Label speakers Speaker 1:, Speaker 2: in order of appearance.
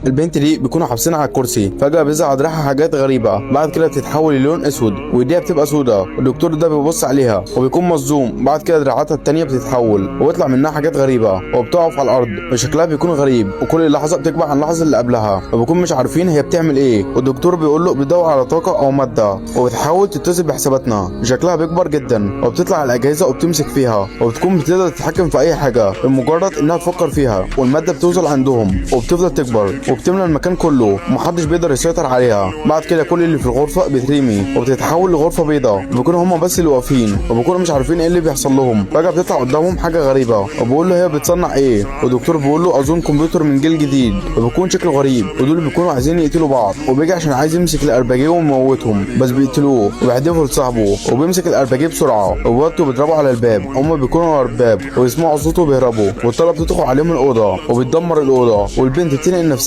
Speaker 1: البنت دي بيكونوا حابسينها على الكرسي، فجاة بيظهر على دراعها حاجات غريبة، بعد كده بتتحول للون اسود وايديها بتبقى سودا. والدكتور ده بيبص عليها وبيكون مصدوم. بعد كده دراعاتها التانية بتتحول وبيطلع منها حاجات غريبة وبتقف على الارض وشكلها بيكون غريب، وكل لحظة بتكبر عن اللحظة اللي قبلها، وبيكون مش عارفين هي بتعمل ايه. والدكتور بيقول له بتدور على طاقة او مادة وبتحاول تتصل بحساباتنا. شكلها بيكبر جدا وبتطلع على الاجهزة وبتمسك فيها، وبتكون بتقدر تتحكم في اي حاجة بمجرد انها تفكر فيها. والمادة بتوصل عندهم وبتفضل تكبر وبتملى المكان كله ومحدش بيقدر يسيطر عليها. بعد كده كل اللي في الغرفة بيترمي وبتتحول لغرفة بيضاء، بيكونوا هما بس اللي واقفين وبيكونوا مش عارفين ايه اللي بيحصل لهم. فجاة بتطلع قدامهم حاجة غريبة وبيقول له هي بتصنع ايه، والدكتور بيقول له اظن كمبيوتر من جيل جديد، وبيكون شكله غريب. ودول بيكونوا عايزين يقتلوا بعض، وبيجي عشان عايز يمسك الارباجيه ويموتهم، بس بيقتلوه وبيحدفوا لصاحبه وبيمسك الارباجيه بسرعة وبيوطوا بيضربوا على الباب. هما بيكونوا ورا الباب ويسمعوا صوته وبيهربوا، والطلبة بتدخل عليهم الاوضة وبتدمر الاوضة، والبنت بتنقل نفسها